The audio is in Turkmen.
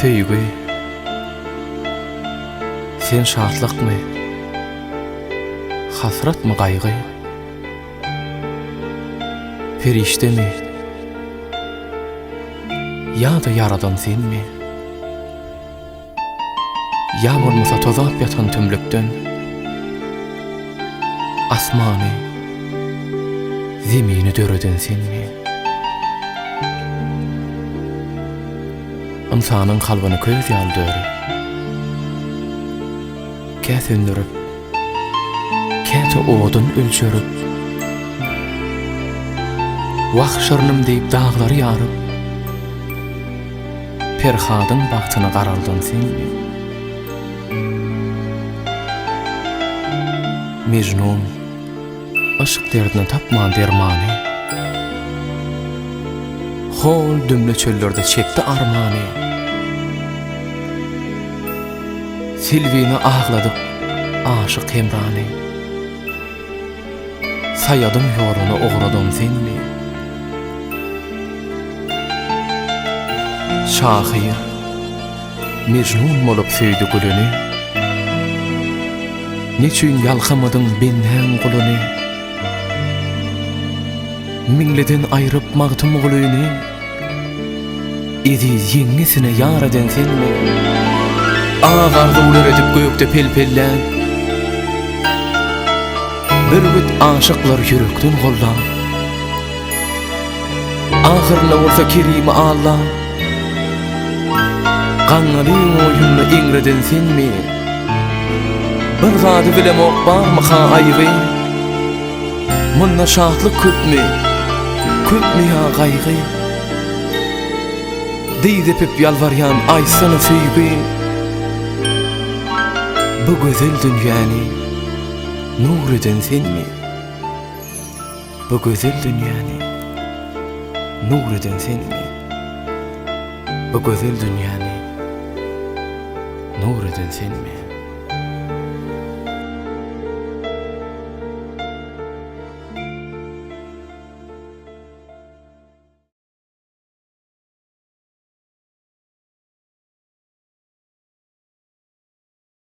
Söýgi. Sen şatlykmy? Hasratmy gaýgy? Perişdemi? Ýa-da ýaradan senmi? Ýa bolmasa tozap ýatan tümlükden Asmany, Zemini döreden senmi? Ynsanyň kalbyny köz ýaly dörüp, Kä söndürip, käte odun ölçerip, Wah, şirinim diýip daglary ýaryp, Perhadyň bagtyny garaldan senmi? Mejnun yşk derdine tapman dermany, Hol dümle çöllerde çekdi armany. Selbini agladyp aşyk Hemrany. Saýadyň ýoluna ugradan senmi? Şahyr Mejnun bolup söýdi gülüni, Neçüýn ýalkamadyň bendäň guluny? Meňliden aýryp Magtymgulyny, Eziz ýeňňesine ýar eden senmi? Ak arzuwlar edip gökde pel-pellän, Bürgüt aşyklar ýürekden gollan. Ahyrynda bolsa Kerimi Alla, Gaňňalyň oýunda eňreden senmi? Bir zady bilemok barmyka aýby? Munda şatlyk köpmi, köpmi ýa gaýgy? Dyz epip ýalbarýan aýtsana söýgi, Bu gözel dünýäni nur eden senmi? Bu gözel dünýäni nur eden senmi? Bu gözel dünýäni nur eden senmi?